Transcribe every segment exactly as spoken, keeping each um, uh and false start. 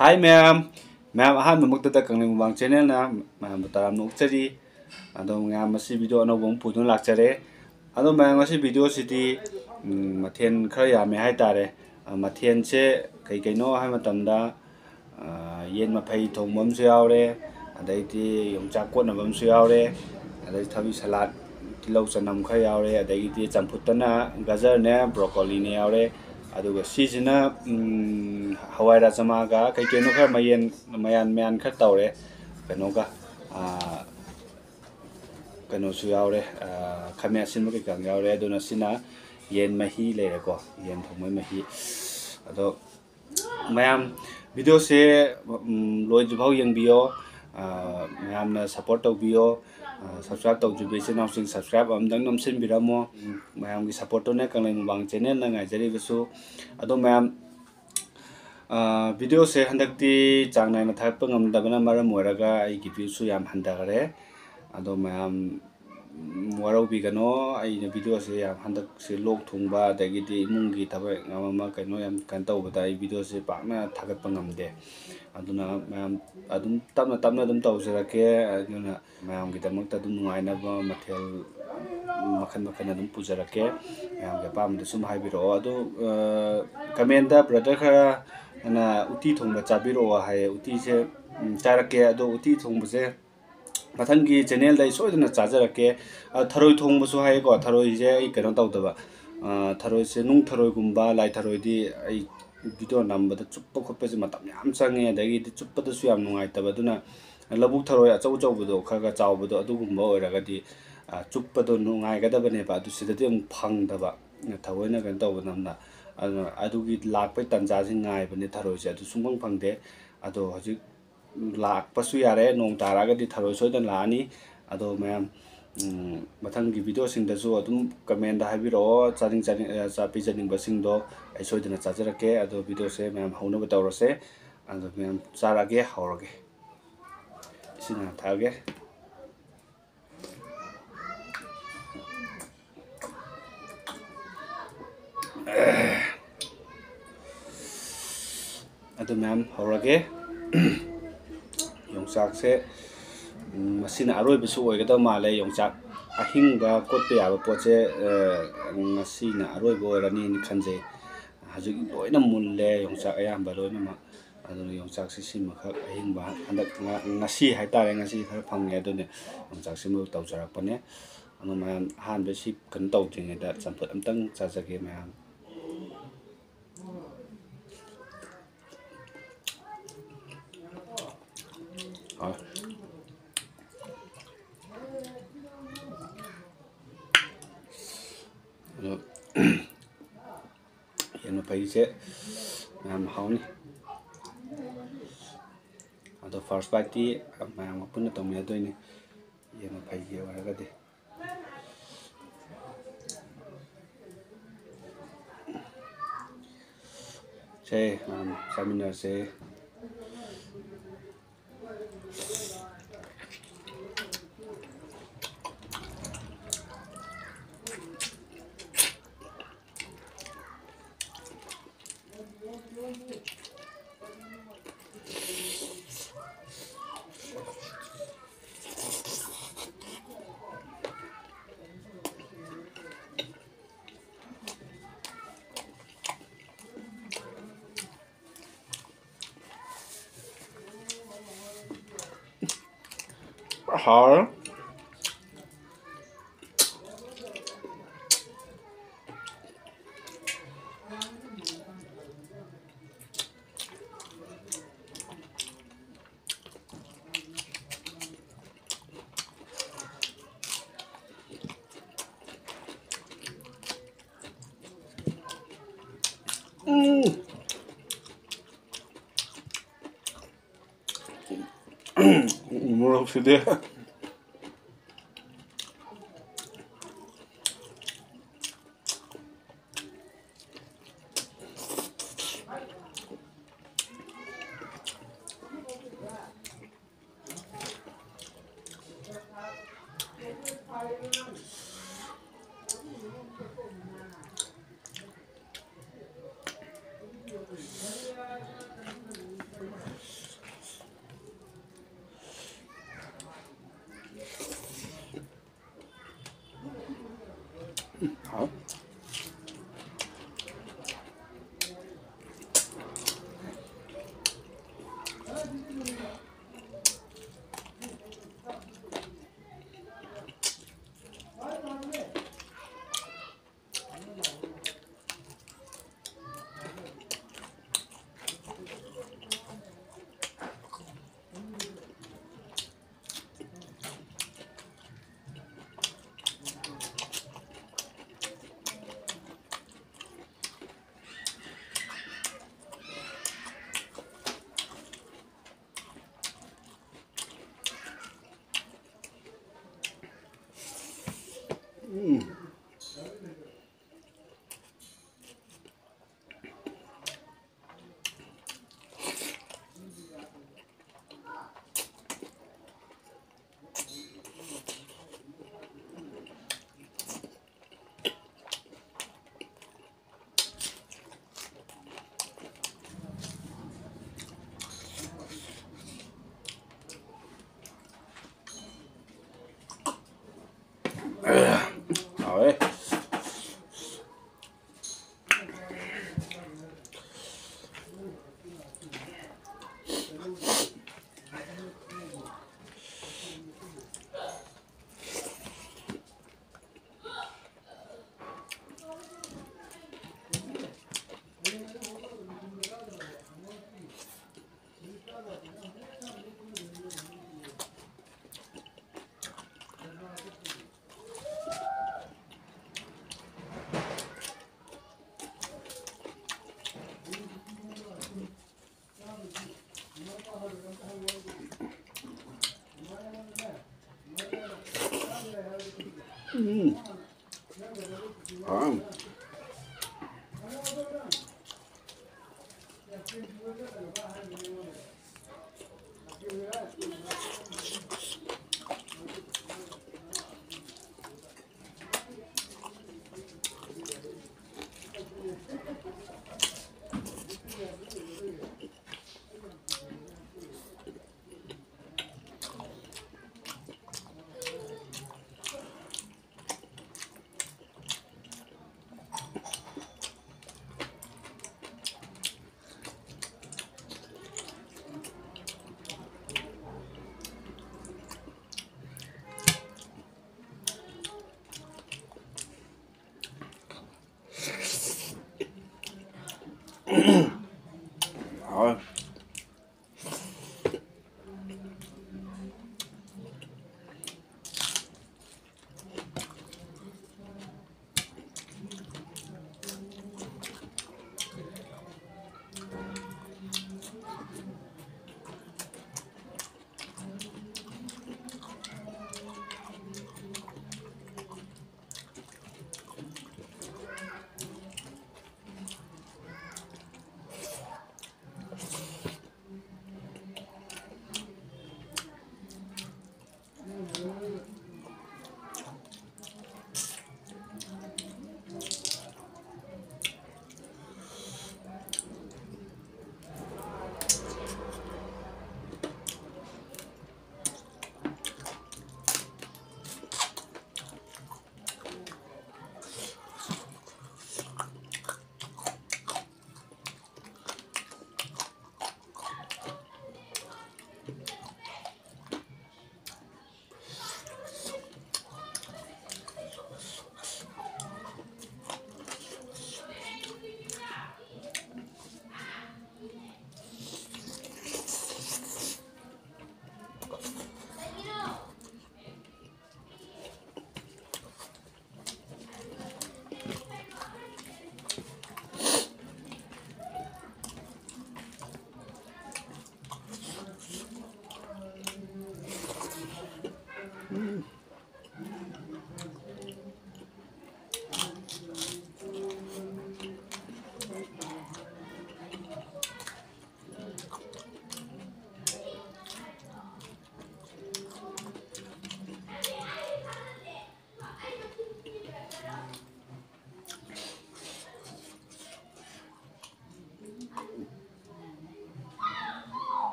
ꯍꯥꯏ ꯃꯌꯥꯝ, ꯃꯌꯥꯝ ꯑꯍꯥꯟꯕꯃꯛꯇꯗ ꯀꯪꯂꯩ ꯃꯨꯛꯕꯥꯡ ꯆꯦꯅꯦꯜꯅ ꯃꯌꯥꯝꯕꯨ ꯇꯔꯥꯝꯅ ꯑꯣꯛꯆꯔꯤ꯫ ꯑꯗꯣ ꯃꯌꯥꯝ ꯉꯁꯤ ꯚꯤꯗꯤꯑꯣ ꯑꯅꯧꯕ ꯑꯃ ꯄꯨꯗꯨꯅ ꯂꯥꯛꯆꯔꯦ꯫ ꯑꯗꯣ ꯃꯌꯥꯝ ꯉꯁꯤ ꯚꯤꯗꯤꯑꯣꯁꯤꯗꯤ, ꯎꯝ, ꯃꯊꯦꯜ ꯈꯔ ꯌꯥꯝꯃꯦ ꯍꯥꯏꯇꯥꯔꯦ꯫ ꯑ, ꯃꯊꯦꯜꯁꯦ ꯀꯩ ꯀꯩꯅꯣ ꯍꯥꯏꯕ ꯃꯇꯝꯗ, ꯑ, ꯌꯦꯟ ꯃꯐꯩ ꯊꯣꯡꯕ ꯑꯃꯁꯨ ꯌꯥꯎꯔꯦ, ꯑꯗꯩꯗꯤ ꯌꯣꯡꯆꯥꯛ ꯀꯣꯠꯅꯕ ꯑꯃꯁꯨ ꯌꯥꯎꯔꯦ, ꯑꯗꯩ ꯊꯕꯤ ꯁꯂꯥꯠ, ꯇꯤꯜꯍꯧ ꯆꯅꯝ ꯈꯔ ꯌꯥꯎꯔꯦ, ꯑꯗꯒꯤꯗꯤ ꯆꯝꯐꯨꯠꯇꯅ ꯒꯖꯔꯅꯦ ꯕ꯭ꯔꯣꯀꯣꯂꯤꯅꯦ ꯌꯥꯎꯔꯦ꯫ ꯑꯗꯨꯒ ꯁꯤꯁꯤꯅ, ꯎꯝ, ꯍꯋꯥꯏ ꯔꯥꯖꯃꯥꯒ ꯀꯩ ꯀꯩꯅꯣ ꯈꯔ ꯃꯌꯦꯟ, ꯃꯌꯥꯟ ꯃꯌꯥꯟ ꯈꯔ ꯇꯧꯔꯦ꯫ ꯀꯩꯅꯣꯒ, ꯑ, ꯀꯩꯅꯣꯁꯨ ꯌꯥꯎꯔꯦ, ꯑ, ꯈꯥꯃꯦꯟ ꯑꯁꯤꯟꯕ ꯀꯩꯀꯥ ꯌꯥꯎꯔꯦ꯫ ꯑꯗꯨꯅ ꯁꯤꯅ ꯌꯦꯟ ꯃꯍꯤ ꯂꯩꯔꯦꯀꯣ, ꯌꯦꯟ ꯊꯣꯡꯕꯒꯤ ꯃꯍꯤ꯫ ꯑꯗꯣ ꯃꯌꯥꯝ ꯚꯤꯗꯤꯑꯣꯁꯦ, ꯎꯝ, ꯂꯣꯏꯗ꯭ꯔꯤꯐꯥꯎ ꯌꯦꯡꯕꯤꯌꯣ꯫ ꯑ, ꯃꯌꯥꯝꯅ ꯁꯞꯄꯣꯔꯠ ꯇꯧꯕꯤꯌꯣ꯫ ꯑ, ꯁꯞꯁꯀ꯭ꯔꯥꯏꯞ ꯇꯧꯗ꯭ꯔꯤꯕ ꯏꯆꯤꯟ ꯏꯅꯥꯎꯁꯤꯡ ꯁꯞꯁꯀ꯭ꯔꯥꯏꯞ ꯑꯝꯇꯪ ꯅꯝꯁꯤꯟꯕꯤꯔꯝꯃꯣ꯫ ꯎꯝ, ꯃꯌꯥꯝꯒꯤ ꯁꯞꯄꯣꯔꯠꯇꯨꯅ ꯀꯪꯂꯩ ꯃꯨꯛꯕꯥꯡ ꯆꯦꯅꯦꯜꯅ ꯉꯥꯏꯖꯔꯤꯕꯁꯨ꯫ ꯑꯗꯣ ꯃꯌꯥꯝ, ꯑ, ꯚꯤꯗꯤꯑꯣꯁꯦ ꯍꯟꯗꯛꯇꯤ ꯆꯥꯡ ꯅꯥꯏꯅ ꯊꯥꯒꯠꯄ ꯉꯝꯗꯕꯅ ꯃꯔꯝ ꯑꯣꯏꯔꯒ ꯑꯩꯒꯤ ꯚ꯭ꯌꯨꯁꯨ ꯌꯥꯝ ꯍꯟꯊꯈꯔꯦ꯫ ꯑꯗꯣ ꯃꯌꯥꯝ, ꯎꯝ, ꯋꯥꯔꯧꯕꯤꯒꯅꯣ꯫ ꯑꯩꯅ ꯚꯤꯗꯤꯑꯣꯁꯦ ꯌꯥꯝ ꯍꯟꯗꯛꯁꯦ ꯂꯣꯛ ꯊꯨꯡꯕ ꯑꯗꯒꯤꯗꯤ ꯏꯃꯨꯡꯒꯤ ꯊꯕꯛ ꯑꯃ ꯑꯃ ꯀꯩꯅꯣ ꯌꯥꯝ ꯀꯩꯅꯣ ꯇꯧꯕꯗ ꯑꯩ ꯚꯤꯗꯤꯑꯣꯁꯦ ꯄꯥꯛꯅ ꯊꯥꯒꯠꯄ ꯉꯝꯗꯦ꯫ ꯑꯗꯨꯅ ꯃꯌꯥꯝ ꯑꯗꯨꯝ ꯇꯞꯅ ꯇꯞꯅ ꯑꯗꯨꯝ ꯇꯧꯖꯔꯛꯀꯦ꯫ ꯑꯗꯨꯅ ꯃꯌꯥꯝꯒꯤꯗꯃꯛꯇ ꯑꯗꯨꯝ ꯅꯨꯡꯉꯥꯏꯅꯕ ꯃꯊꯦꯜ ꯃꯈꯜ ꯃꯈꯜ ꯑꯗꯨꯝ ꯄꯨꯖꯔꯛꯀꯦ꯫ ꯃꯌꯥꯝꯒꯤ ꯑꯄꯥꯝꯕꯗ ꯁꯨꯝ ꯍꯥꯏꯕꯤꯔꯛꯑꯣ꯫ ꯑꯗꯨ, ꯑ, ꯀꯃꯦꯟꯗ ꯕ꯭ꯔꯗꯔ ꯈꯔꯅ ꯎꯇꯤ ꯊꯣꯡꯕ ꯆꯥꯕꯤꯔꯛꯑꯣ ꯍꯥꯏꯌꯦ꯫ ꯎꯇꯤꯁꯦ, ꯎꯝ, ꯆꯥꯔꯛꯀꯦ꯫ ꯑꯗꯣ ꯎꯇꯤ ꯊꯣꯡꯕꯁꯦ ꯃꯊꯪꯒꯤ ꯆꯦꯅꯦꯜꯗ ꯑꯩ ꯁꯣꯏꯗꯅ ꯆꯥꯖꯔꯛꯀꯦ꯫ ꯑ, ꯊꯔꯣꯏ ꯊꯣꯡꯕꯁꯨ ꯍꯥꯏꯌꯦꯀꯣ꯫ ꯊꯔꯣꯏꯁꯦ ꯑꯩ ꯀꯩꯅꯣ ꯇꯧꯗꯕ, ꯑ, ꯊꯔꯣꯏꯁꯦ, ꯅꯨꯡ ꯊꯔꯣꯏꯒꯨꯝꯕ, ꯂꯥꯏ ꯊꯔꯣꯏꯗꯤ ꯑꯩ ꯚꯤꯗꯤꯑꯣ ꯅꯝꯕꯗ ꯆꯨꯞꯄ ꯈꯣꯠꯄꯁꯦ ꯃꯇꯝ ꯌꯥꯝ ꯆꯪꯉꯦ, ꯑꯗꯒꯤꯗꯤ ꯆꯨꯞꯄꯗꯁꯨ ꯌꯥꯝ ꯅꯨꯡꯉꯥꯏꯇꯕ꯫ ꯑꯗꯨꯅ ꯂꯧꯕꯨꯛ ꯊꯔꯣꯏ ꯑꯆꯧ ꯑꯆꯧꯕꯗꯣ, ꯈꯔ ꯈꯔ ꯆꯥꯎꯕꯗꯣ, ꯑꯗꯨꯒꯨꯝꯕ ꯑꯣꯏꯔꯒꯗꯤ, ꯑ, ꯆꯨꯞꯄꯗꯣ ꯅꯨꯡꯉꯥꯏꯒꯗꯕꯅꯦꯕ꯫ ꯑꯗꯨ ꯁꯤꯗꯗꯤ ꯑꯃꯨꯛ ꯐꯪꯗꯕ, ꯊꯑꯣꯏꯅ ꯀꯩꯅꯣ ꯇꯧꯕ ꯅꯝꯅ꯫ ꯑꯗꯨꯅ ꯑꯗꯨꯒꯤ ꯂꯥꯛꯄꯩ ꯇꯥꯟꯖꯥꯁꯤ ꯉꯥꯏꯕꯅꯦ ꯊꯔꯣꯏꯁꯦ, ꯑꯗꯨ ꯁꯨꯡꯐꯪ ꯐꯪꯗꯦ꯫ ꯑꯗꯣ ꯍꯧꯖꯤꯛ ꯂꯥꯛꯄꯁꯨ ꯌꯥꯔꯦ, ꯅꯣꯡ ꯇꯥꯔꯛꯑꯒꯗꯤ ꯊꯔꯣꯏ ꯁꯣꯏꯗꯅ ꯂꯥꯛꯑꯅꯤ꯫ ꯑꯗꯣ ꯃꯌꯥꯝ, ꯎꯝ, ꯃꯊꯪꯒꯤ ꯚꯤꯗꯤꯑꯣꯁꯤꯡꯗꯁꯨ ꯑꯗꯨꯝ ꯀꯃꯦꯟꯗ ꯍꯥꯏꯕꯤꯔꯛꯑꯣ, ꯆꯥꯅꯤꯡ ꯆꯥꯅꯤꯡ, ꯑ, ꯆꯥ ꯄꯤꯖꯅꯤꯡꯕꯁꯤꯡꯗꯣ ꯑꯩ ꯁꯣꯏꯗꯅ ꯆꯥꯖꯔꯛꯀꯦ꯫ ꯑꯗꯣ ꯚꯤꯗꯤꯑꯣꯁꯦ ꯃꯌꯥꯝ ꯍꯧꯅꯕ ꯇꯧꯔꯁꯦ꯫ ꯑꯗꯣ ꯃꯌꯥꯝ ꯆꯥꯔꯛꯑꯒꯦ, ꯍꯧꯔꯒꯦ꯫ ꯏꯁꯤꯡ ꯍꯥꯟꯅ ꯊꯛꯑꯒꯦ꯫ ꯑꯗꯨ ꯃꯌꯥꯝ ꯍꯧꯔꯒꯦ꯫ ꯌꯣꯡꯆꯥꯛꯁꯦ, ꯎꯝ, ꯃꯁꯤꯅ ꯑꯔꯣꯏꯕꯁꯨ ꯑꯣꯏꯒꯗꯕ ꯃꯥꯜꯂꯦ꯫ ꯌꯣꯡꯆꯥꯛ ꯑꯍꯤꯡꯕ ꯀꯣꯠꯄ ꯌꯥꯕ ꯄꯣꯠꯁꯦ, ꯑ, ꯉꯁꯤꯅ ꯑꯔꯣꯏꯕ ꯑꯣꯏꯔꯅꯤꯅ ꯈꯟꯖꯩ꯫ ꯍꯧꯖꯤꯛ ꯂꯣꯏꯅ ꯃꯨꯜꯂꯦ, ꯌꯣꯡꯆꯥꯛ ꯑꯌꯥꯝꯕ ꯂꯣꯏꯅꯃꯛ꯫ ꯑꯗꯨꯅ ꯌꯣꯡꯆꯥꯛꯁꯤ ꯁꯤꯃꯈꯛ ꯑꯍꯤꯡꯕ ꯍꯟꯗꯛ ꯉ-, ꯉꯁꯤ ꯍꯥꯏꯇꯥꯔꯦ, ꯉꯁꯤ ꯈꯔ ꯐꯪꯉꯦ꯫ ꯑꯗꯨꯅ ꯌꯣꯡꯆꯥꯛꯁꯤꯃ ꯇꯧꯖꯔꯛꯄꯅꯦ꯫ ꯑꯗꯣ ꯃꯌꯥꯝ, ꯑꯍꯥꯟꯕ ꯁꯤ ꯀꯩꯅꯣ ꯇꯧꯗ꯭ꯔꯤꯉꯩꯗ ꯆꯝꯐꯨꯠ ꯑꯝꯇꯪ ꯆꯥꯖꯒꯦ ꯃꯌꯥꯝ꯫ ꯍꯣꯏ꯫ ꯑꯗꯣ ꯌꯦꯟ ꯃꯐꯩꯁꯦ ꯃꯌꯥꯝ ꯍꯥꯎꯅꯤ꯫ ꯑꯗꯣ first biteꯇꯤ ꯃꯌꯥꯝꯒ ꯄꯨꯟꯅ ꯇꯧꯃꯤꯟꯅꯗꯣꯏꯅꯤ, ꯌꯦꯟ ꯃꯐꯩꯒꯤ ꯑꯣꯏꯔꯒꯗꯤ꯫ ꯁꯦ, ꯃꯌꯥꯝ ꯆꯥꯃꯤꯟꯅꯔꯁꯦ꯫ ꯍꯥꯎꯔꯦ꯫ ꯎꯝ꯫ ꯎꯝ, ꯃꯣꯔꯣꯛꯁꯤꯗꯤ꯫ ꯍꯥꯎꯋꯦ꯫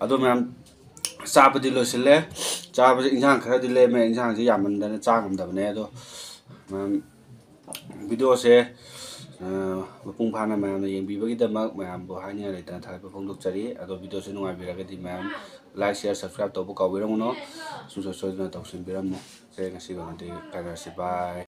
ꯑꯗꯣ ꯃꯌꯥꯝ, ꯆꯥꯕꯗꯤ ꯂꯣꯏꯁꯤꯜꯂꯦ꯫ ꯆꯥꯕꯁꯦ, ꯏꯟꯁꯥꯡ ꯈꯔꯗꯤ ꯂꯦꯝꯃꯦ, ꯏꯟꯁꯥꯡꯁꯦ ꯌꯥꯝꯃꯟꯗꯅ ꯆꯥ ꯉꯝꯗꯕꯅꯦ꯫ ꯑꯗꯣ ꯃꯌꯥꯝ, ꯚꯤꯗꯤꯑꯣꯁꯦ ꯃꯄꯨꯡ ꯐꯥꯅ ꯃꯌꯥꯝꯅ ꯌꯦꯡꯕꯤꯕꯒꯤꯗꯃꯛ ꯃꯌꯥꯝꯕꯨ ꯍꯥꯏꯅꯤꯡꯉꯥꯏ ꯂꯩꯇꯅ ꯊꯥꯒꯠꯄ ꯐꯣꯡꯗꯣꯛꯆꯔꯤ꯫ ꯑꯗꯣ ꯚꯤꯗꯤꯑꯣꯁꯦ ꯅꯨꯡꯉꯥꯏꯕꯤꯔꯒꯗꯤ ꯃꯌꯥꯝ like, share, subscribe ꯇꯧꯕ ꯀꯥꯎꯕꯤꯔꯝꯒꯅꯣ꯫ ꯁꯨꯡꯁꯣꯏ ꯁꯣꯏꯗꯅ ꯇꯧꯁꯤꯟꯕꯤꯔꯝꯃꯨ꯫ ꯁꯦ, ꯉꯁꯤꯒꯤ ꯑꯣꯏꯅꯗꯤ ꯀꯥꯏꯅꯔꯁꯤ꯫ Bye꯫